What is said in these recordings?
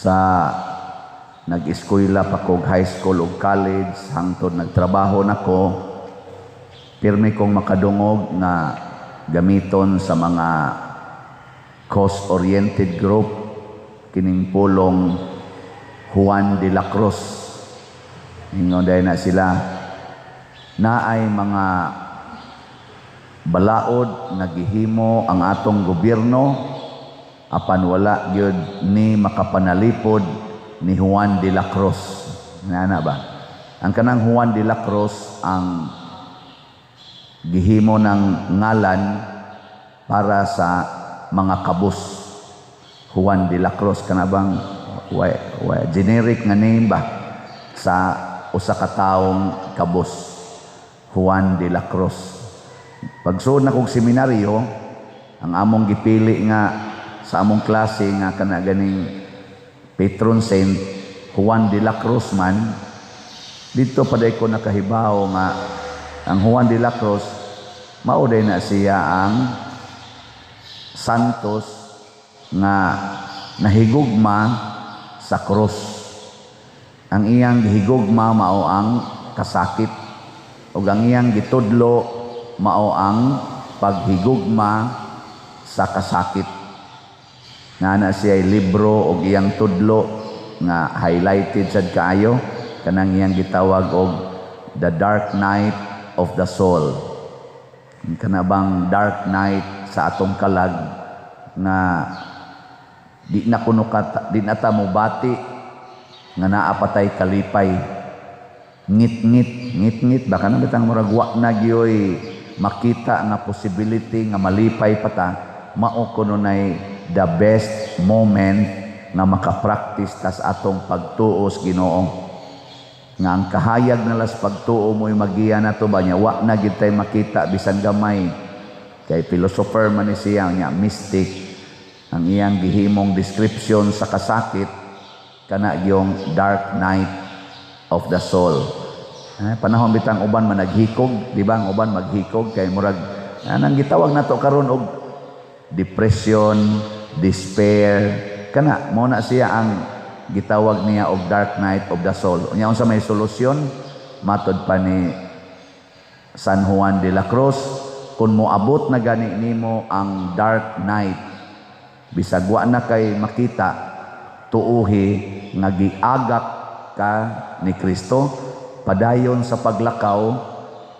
Sa nag-eskwela pa kog high school ug college hangtod nagtrabaho nako, pirmi kong makadungog nga gamiton sa mga cause-oriented group kining pulong Juan de la Cruz. Ingon diay na sila, naay mga balaod nga gihimo ang atong gobyerno, apan wala gyud ni makapanalipod ni Juan de la Cruz. Ngana ba? Ang kanang Juan de la Cruz ang gihimo ng ngalan para sa mga kabus. Juan de la Cruz, kana bang wa, generic nga name ba sa usa ka taong kabus. Juan de la Cruz. Pagsuod na kog seminaryo, ang among gipili nga sa among klase nga kana ganing patron saint, Juan de la Cruz man. Dito pa ko nakahibaw nga ang Juan de la Cruz mao diay na siya ang santos nga nahigugma sa krus. Ang iyang gihigugma mao ang kasakit ug ang iyang gitudlo mao ang paghigugma sa kasakit. Nga na siya libro og iyang tudlo nga highlighted sad kaayo, kanang iyang gitawag og The Dark Night of the Soul. Kana bang dark night sa atong kalag nga di na kuno ka, di na ta mobati nga naa pa tay kalipay. Ngit-ngit, ngit-ngit ba, kanang bitang murag wa na gyoy makita nga possibility nga malipay pa ta. Mao kuno nay the best moment nga makapractice tas atong pagtuo sa Ginoo, nga ang kahayag na las pagtuo mo'y magiya na to ba niya, wa na gid tay makita bisan gamay, kay philosopher man ni siya nya mystic. Ang iyang gihimong description sa kasakit, kana yung dark night of the soul. Eh, panahon bitang uban man naghikog, di ba? Ang uban maghikog kay murag anang gitawag nato karon og depression, despair. Kana mo na siya ang gitawag niya og dark night of the soul. Unya unsa may solusyon? Matod pa ni San Juan de la Cruz, kung moabot na gani nimo ang dark night, bisag wa na kay makita, tuuhi nga giagak ka ni Kristo, padayon sa paglakaw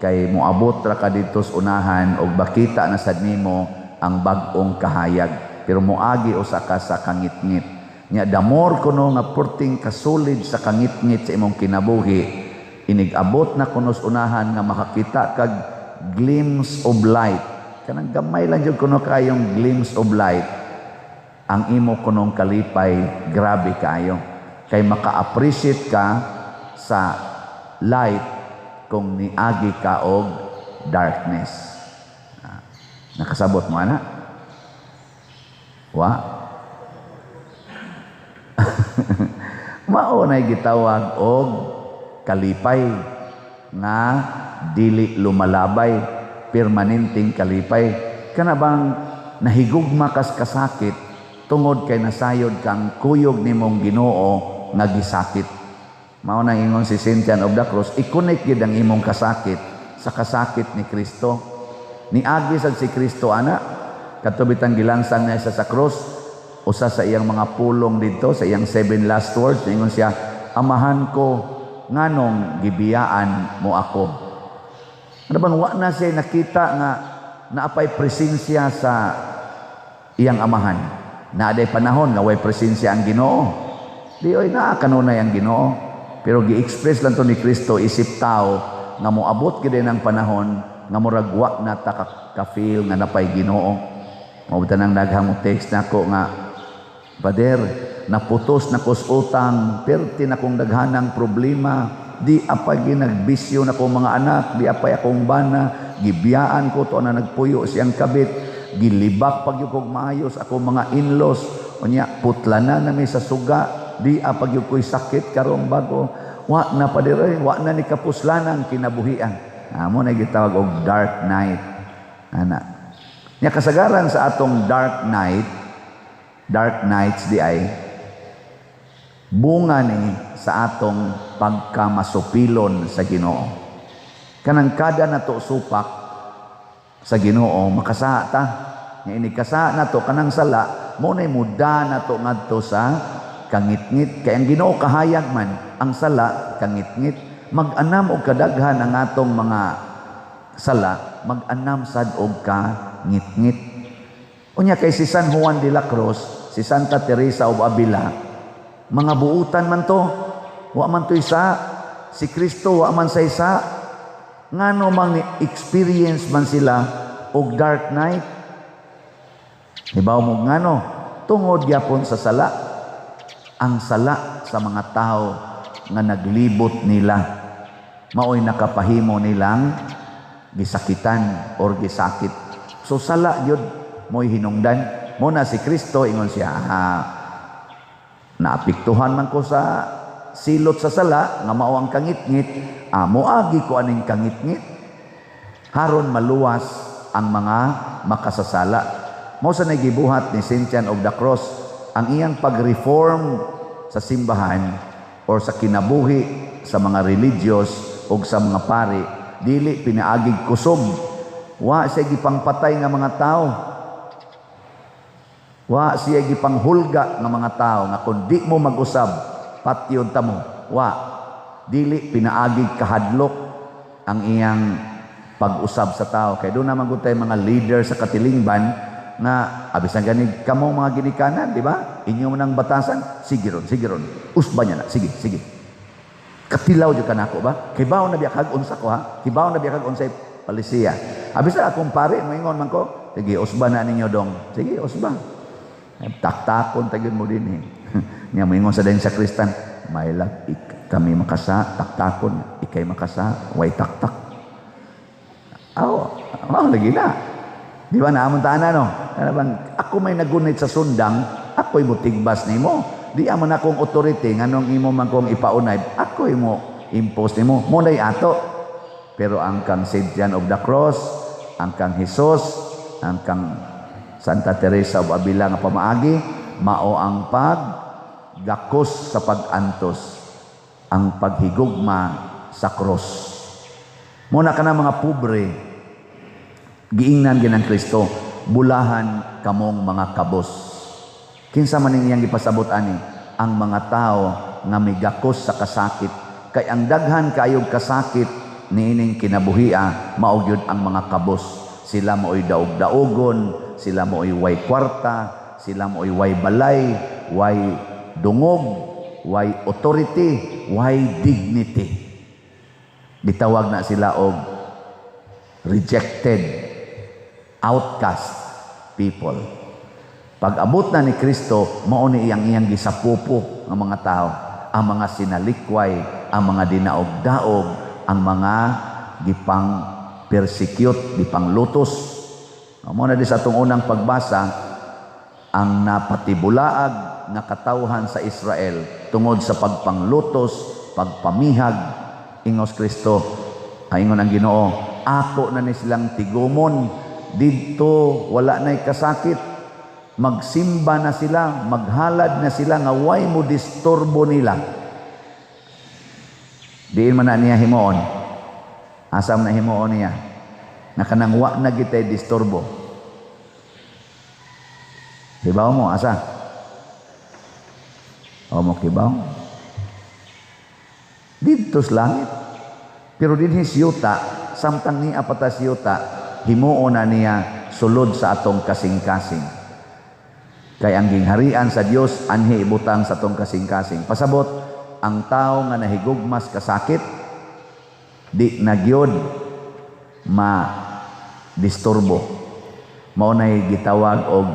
kay moabot ra ka didto sa unahan ug makita na sad nimo ang bag-ong kahayag, pero moagi usa ka sa kangitngit. Nya the more kuno nga perting kasulid sa kangitngit sa imong kinabuhi, inig-abot na kuno sa unahan nga makakita kag glimpse of light, kanang gamay lang jud kuno kayong glimpse of light, ang imo kunong kalipay grabe kaayo, kay maka-appreciate ka sa light kung niagi ka og darkness. Ah, nakasabot mo ana? Wa mao nay gitawag og kalipay nga dili lumalabay, permanenteng kalipay. Kana bang nahigugma kas kasakit tungod kay nasayod kang kuyog nimong Ginoo nga gisakit. Mao nang ingon si Saint John of the Cross, i-connect gyud ang imong kasakit sa kasakit ni Kristo. Niagi sad si Kristo ana. Kadto bitang gilansang niya siya sa cross, usa sa iyang mga pulong didto sa iyang seven last words, ingon siya, "Amahan ko, nganong gibiyaan mo ako?" Ano bang wa na siya nakita nga naapay presensya sa iyang amahan? Naaday panahon nga way presensya ang Ginoo? Di oy, naa kanunay ang Ginoo. Pero gi-express lang to ni Kristo isip tao nga moabot gid ang panahon nga murag wa na ta ka-feel nga napay Ginoo. Mao nang daghang mo text nako nga, "Pader, naputos na kos utang, perti na kong daghanang problema, di apay ginagbisyo na kong mga anak, di apay akong bana, gibiyaan ko to na nagpuyo siyang kabit, gilibak pag kog maayos ako mga in-laws, unya putla na nami sa suga, di apag ko'y sakit karong bago, wa na, Pader, wa na ni kapuslanan kinabuhian." Amo na gitawag og dark night ana. Nya kasagaran sa atong dark night, dark nights di ay Bunga ni sa atong pagkamasupilon sa Ginoo. Kanang kada nato supak sa Ginoo, makasaha ta. Nga inig kasaha nato kanang sala, mo nay muda nato ngadto sa kangitngit. Kay ang Ginoo kahayag man, ang sala kangitngit. Mag-anam og kadaghan ang atong mga sala, mag-anam sad og kangitngit. Unya kay si San Juan de la Cruz, si Santa Teresa of Avila, mga buutan man to. Wa man to isa. Si Kristo wa man sa isa. Ngano mang experience man sila og dark night? Hibaw mo ngano? Tungod gyapon sa sala. Ang sala sa mga tao nga naglibot nila maoy nakapahimo nilang gisakitan or gisakit. So sala gyud mo'y hinungdan. Mo na si Kristo ingon siya, naapektuhan man ko sa silot sa sala nga mao ang kangitngit, moagi ko aning kangitngit haron maluwas ang mga makasasala. Mao sa nagibuhat ni Saint John of the Cross ang iyang pag-reform sa simbahan or sa kinabuhi sa mga religious o sa mga pari, dili pinaagig kusog. Wa siya gipangpatay nga mga tao. Wa siya gipanghulga nga mga tao nga kung di mo mag-usab, patyon ta mo. Wa. Dili pinaagig kahadlok ang iyang pag-usab sa tao. Kay doon naman gud mga leader sa katilingban nga abisan gani kamo mga ginikanan, di ba? Inyo man ang batasan, sige ron, sige ron. Usba niya na, sige, sige. Katilaw jud kanako ba? Kibaw na biya kag unsa ko ha? Kibaw na biya kag unsay palisiya. Abisa akong pare moingon man ko, sige, usba na ninyo dong. Sige, usba. Taktakon tagin mo din eh. Nya moingon sa dayon sa Kristan, mailag kami makasa, taktakon, ikay makasa, way taktak. Aw, mao lagi na. Di ba naamon taana no? Ano bang ako may nagunit sa sundang, ako'y mutigbas nimo. Di amo na akong authority nganong imo man kong ipaunay, ako'y mo impose nimo. Mo nay ato. Pero ang kang Saint John of the Cross, ang kang Jesus, ang kang Santa Teresa of Avila nga pamaagi, mao ang pag gakos sa pag-antos, ang paghigugma sa cross. Muna ka na mga pobre, giingnan ginang Kristo, bulahan kamong mga kabos. Kinsa man iyang gipasabot ani? Ang mga tao nga migakos sa kasakit. Kay ang daghan kaayog kasakit niining kinabuhia, mao gyud ang mga kabos. Sila mao'y daog-daogon, sila mao'y way kwarta, sila mao'y way balay, way dungog, way authority, way dignity. Gitawag na sila og rejected, outcast people. Pag abot na ni Kristo, mao ni iyang iyang gisapupo ng mga tao, ang mga sinalikway, ang mga dinaog-daog, ang mga gipang persecute, gipang lutos. Mao na di sa atong unang pagbasa, ang napatibulaag nga katawhan sa Israel tungod sa pagpanglutos, pagpamihag, ingos Kristo, ingon ang Ginoo, ako na ni silang tigumon didto wala na'y kasakit, magsimba na sila, maghalad na sila nga way mo disturbo nila. Diin man na niya himuon? Asam na himuon niya? Na kanang wa na gitay disturbo. Hibaw mo, asa? O mo kibaw? Didto sa langit. Pero dinhi siyuta, samtang ni apata siyuta, himuon na niya sulod sa atong kasing-kasing. Kay ang gingharian sa Dios anhi ibutang sa atong kasing-kasing. Pasabot, ang tao nga nahigugmas kasakit, di na gyud ma disturbo. Mao nay gitawag og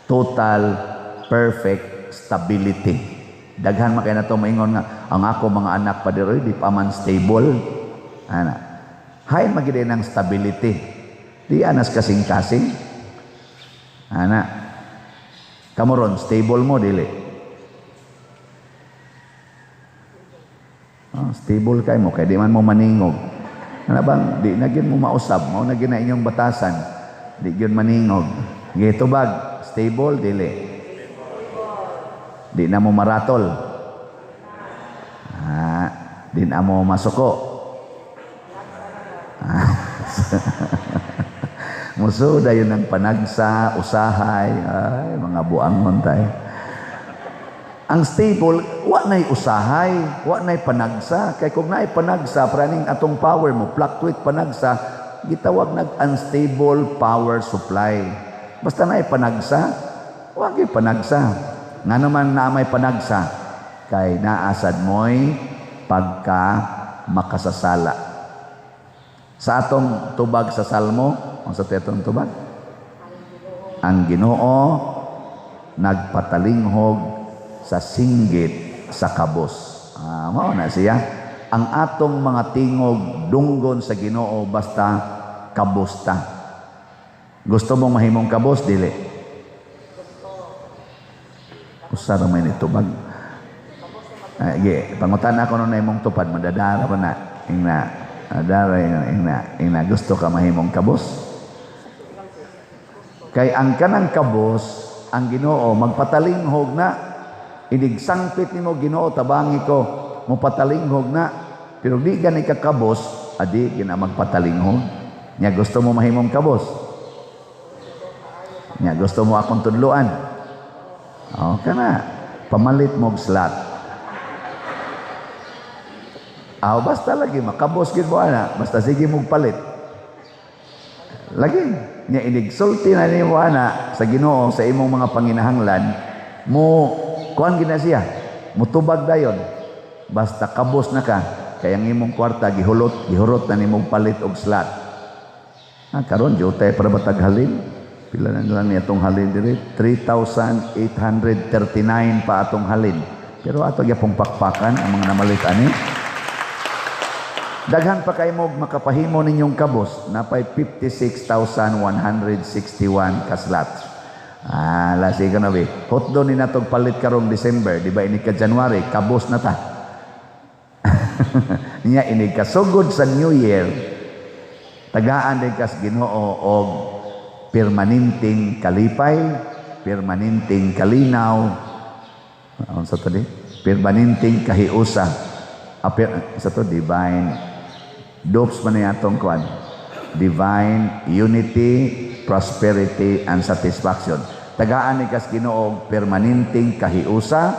total perfect stability. Daghan man kay nato maingon nga ang ako mga anak pa diri di pa man stable. Ana. Hain man gyud ng stability. Di anas kasing-kasing. Ana. Kamo ron, stable mo dili? Oh, stable kay mo kay di man mo maningog. Ana bang di na gyud mo mausab, mao na gyud na inyong batasan. Di gyud maningog. Gitubag, stable dili? Di na mo maratol. Di na mo masuko. Muso dayon ng panagsa, usahay, ay, mga buangon tayo. Ang stable, wa na'y usahay, wa na'y panagsa. Kay kung naay panagsa, praning atong power mo, fluctuate panagsa, gitawag nag unstable power supply. Basta naay panagsa, wa gyud panagsa. Nga naman na may panagsa, kay naasad mo'y pagka makasasala. Sa atong tubag sa Salmo, unsa sa atong tubag? Ang Ginoo nagpatalinghog sa singgit sa kabos. Ah, mao na siya. Ang atong mga tingog dunggon sa Ginoo basta kabos ta. Gusto mong mahimong kabos, dili? Usa ra may nitubag. Ay, ge, pangutan ako nun na imong tupad, madadara pa na. Ingna, madadara, ingna, ingna, ingna, gusto ka mahimong kabos? Kay ang kanang kabos, ang Ginoo magpatalinghog na. Inig sangpit nimo, "Ginoo, tabangi ko," mopatalinghog na. Pero di gani ka kabos, adi gina magpatalinghog. Nya gusto mo mahimong kabos? Nya gusto mo akong tudluan? O kana, pamalit mo og slot. Aw, basta lagi makabos gid mo ana, basta sige mo palit. Lagi nya inig sulti na nimo ana sa Ginoo sa imong mga panginahanglan, mo kuan gid na siya, mutubag dayon. Basta kabos na ka, kay ang imong kwarta gihulot, gihurot na nimong palit og slot. Ah, karon jutay para batag halin. Pila na lang niya atong halin diri? 3,839 pa atong halin. Pero ato gyapong pakpakan ang mga namalit ani. Daghan pa kay mo makapahimo ninyong kabos, napay 56,161 ka slots. Ah, lasi ka na be. Hotdo ni natog palit karong December, di ba, inig ka January, kabos na ta. Nya inig kasugod sa New Year, tagaan din kas Ginoo og permanenteng kalipay, permanenteng kalinaw, unsa to di? Permanenteng kahiusa. Aper, sa to divine dopes man ni atong kuan. Divine unity, prosperity and satisfaction. Tagaan ni kas Ginoo og permanenteng kahiusa,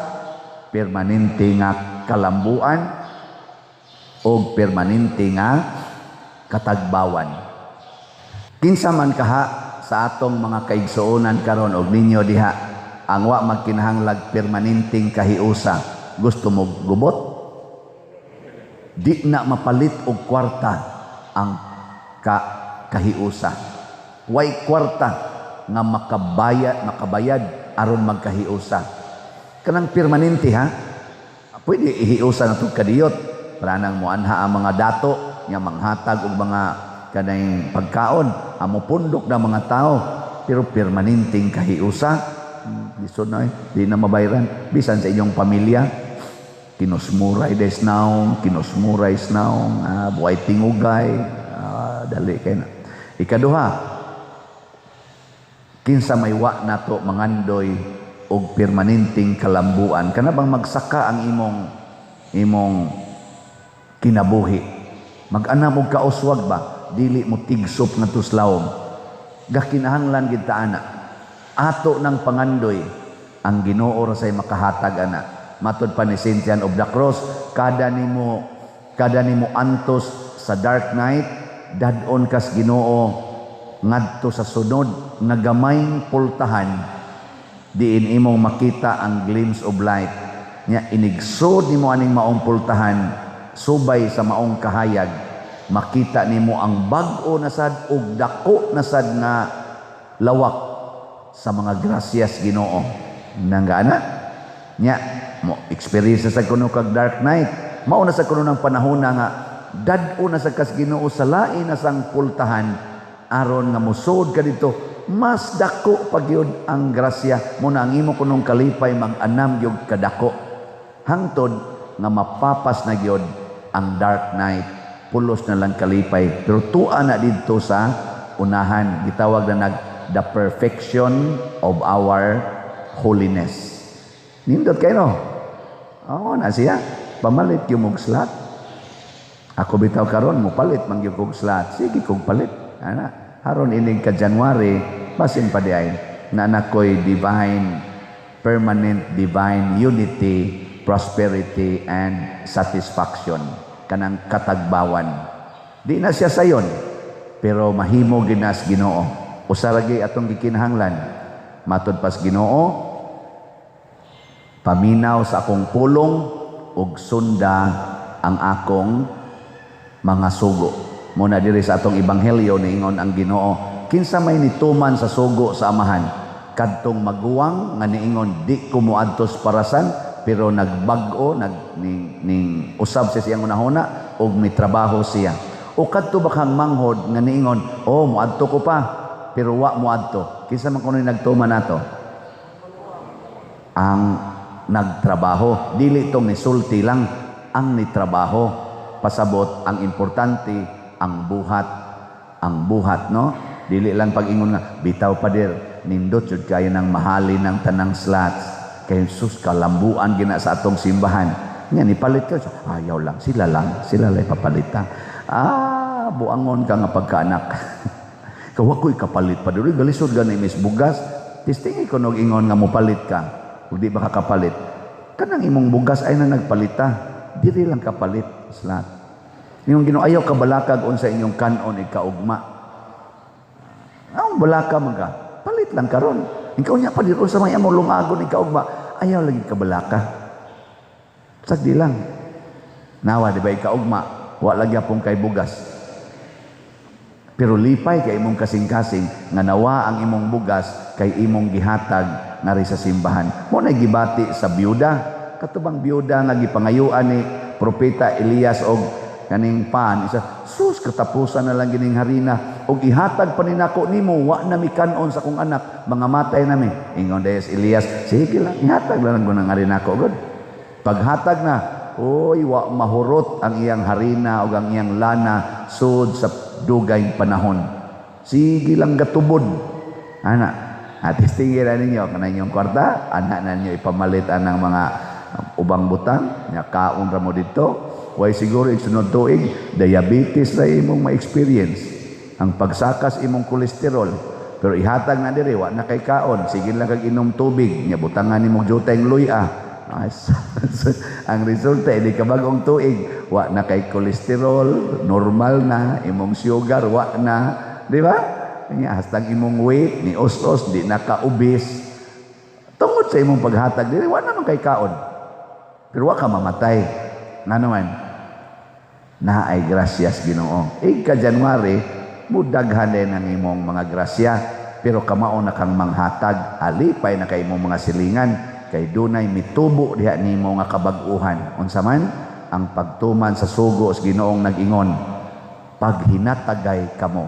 permanente nga kalambuan og permanente nga katagbawan. Kinsa man kaha sa atong mga kaigsuonan karon og ninyo diha ang wa magkinahanglag permanenteng kahiusa, gusto mo gubot? Di na mapalit og kwarta ang kahiusa. Way kwarta nga makabayad aron magkahiusa. Kanang permanente ha. Pwede ihiusa na kadiyot. Para nang muanha ang mga dato nga manghatag og mga kanang pagkaon, amo pundok na mga tao, pero permanenteng kahiusa, lisod na eh, di na mabayran. Bisan sa inyong pamilya, kinusmuray des naong, kinusmuray naong, buhay tingugay, dali kay na. Ikaduha, kinsa may wa nato mangandoy og permanenteng kalambuan, kana bang magsaka ang imong kinabuhi, mag-anam og kauswag ba, dili mo tigsop ngadto sa lawom? Gakinahanglan gid ta ana. Ato ng pangandoy, ang Ginoo ra say makahatag ana. Matud pa ni Saint John of the Cross, kada nimo antos sa dark night, dad-on kas Ginoo ngadto sa sunod nga gamayng pultahan diin imong makita ang glimpse of light. Nya inigsod nimo aning maong pultahan, subay sa maong kahayag, makita nimo ang bag-o na sad ug dako na sad nga lawak sa mga grasyas Ginoo. Nangana nya mo experience sa kuno kag dark night, mao na sa kuno ng panahon na nga dad-o na sa kas Ginoo sa lain na sang pultahan aron nga musod ka dito, mas dako pa gyud ang grasya mo na ang imo kunong kalipay mag-anam gyud kadako hangtod nga mapapas na gyud ang dark night, pulos na lang kalipay. Pero tua na didto sa unahan, gitawag na nag the perfection of our holiness. Nindot kayo, no? Oo na siya. Pamalit yung og slot. Ako bitaw karon mopalit man gyud kog slot. Sige kog palit. Ana, haron inig ka January, basin pa di ay na nakoy divine, permanent divine unity, prosperity and satisfaction, kanang katagbawan. Di na siya sayon, pero mahimo ginas Ginoo. Usa ra gyud atong gikinahanglan. Matud pas Ginoo, paminaw sa akong pulong ug sunda ang akong mga sugo. Muna diri sa atong ebanghelyo, niingon ang Ginoo, kinsa may nituman sa sugo sa Amahan? Kadtong maguwang nga niingon, "Di ko moadto sa parasan," pero nagbag-o, nag ning usab siya siyang hunahuna ug mitrabaho siya. O kadto ba kang manghod nga niingon, "Oh, moadto ko pa," pero wa moadto? Kinsa man kuno nagtuman nato? Ang nagtrabaho. Dili tong nisulti lang, ang nitrabaho. Pasabot ang importante ang buhat, ang buhat, no? Dili lang pag-ingon nga, "Bitaw, pader, nindot jud kayo ng mahalin ng tanang slots kay sus kalambuan gina sa atong simbahan." Nga nipalit ka, ayaw lang, sila lang, sila lang papalitan. Ah, buangon ka nga pagkaanak. Kawa ko'y kapalit pa diri, galisod gani mis bugas. Testingi ko nog ingon nga mopalit ka. Ug di ba ka kapalit? Kanang imong bugas ay na nagpalita. Diri lang kapalit slot. Yung Ginoo, ayaw kabalakag unsa inyong kanon ikaugma. Ang balaka man ka, palit lang karon. Ikaw niya pa diri sa mga among lungagon ikaugma, ayaw lagi kabalaka. Sagdi lang. Nawa, di ba ikaugma, wa lagi apong kay bugas. Pero lipay kay imong kasing-kasing nga nawa ang imong bugas kay imong gihatag ngari sa simbahan. Mo na gibati sa byuda, katubang byuda nga gipangayuan ni Propeta Elias og kaning pan isa, sus, katapusan na lang gining harina og ihatag pa ni nako nimo, wa na mi kanon sa akong anak, mga matay nami. Ingon dayon Elias, "Sige lang, ihatag lang ko ng harina ko god." Paghatag na, oy, wa mahurot ang iyang harina ug ang iyang lana sud sa dugay panahon. Sige lang gatubod ana. At testingi ra ninyo kanang inyong kwarta, ana na ninyo ipamalit anang mga ubang butang nya, kaon ra mo didto. Way siguro isunod tuig, diabetes ra imong ma-experience, ang pagsakas imong kolesterol. Pero ihatag na diri, wa na kay kaon, sige lang kag inom tubig nya, butangan nimo jutay luya. Ang resulta, hindi ka bagong tuig, wa na kay kolesterol, normal na imong sugar, wa na, di ba? Nya hastang imong weight ni os-os, di na ka obese tungod sa imong paghatag diri. Wa naman kay kaon, pero wa ka mamatay. Ngano man na ay grasyas Ginoo. Ika January, mudaghan din ang imong mga grasya, pero kamao na kang manghatag, alipay na kay imong mga silingan kay dunay mitubo diha nimo nga kabag-uhan. Unsa man ang pagtuman sa sugo sa Ginoong nag-ingon, "Paghinatagay kamo,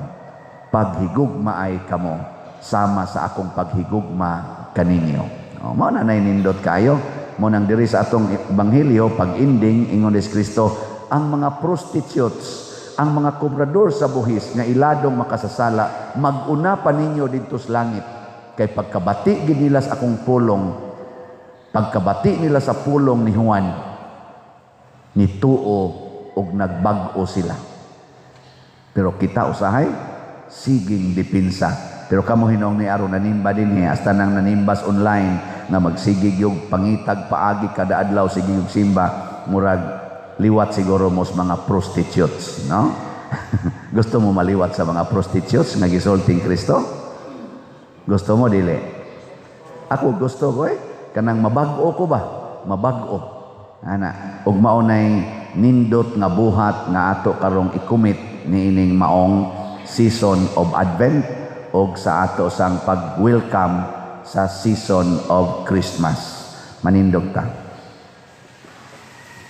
paghigugmaay kamo sama sa akong paghigugma kaninyo." O, mao na nay nindot kayo. Mo nang diri sa atong ebanghelyo, pag-ending, ingon ni Kristo, ang mga prostitutes, ang mga kobrador sa buhis nga iladong makasasala, mag-una pa ninyo didto sa langit kay pagkabati gid nila sa akong pulong, pagkabati nila sa pulong ni Juan, nituo og nagbag-o sila. Pero kita usahay siging dipinsa. Pero kamo hinuong ni aron nanimba dinhi, hasta nang nanimbas online nga magsigig yung pangitag paagi kada adlaw, sige yung simba, murag liwat siguro mo sa mga prostitutes, no? Gusto mo maliwat sa mga prostitutes nga gisulting Kristo? Gusto mo, dili? Ako gusto ko eh. Kanang mabag-o ko ba? Mabag-o. Ana, ug mao nay nindot nga buhat nga ato karong i-commit niining maong season of Advent og sa ato sang pag-welcome sa season of Christmas. Manindog ta.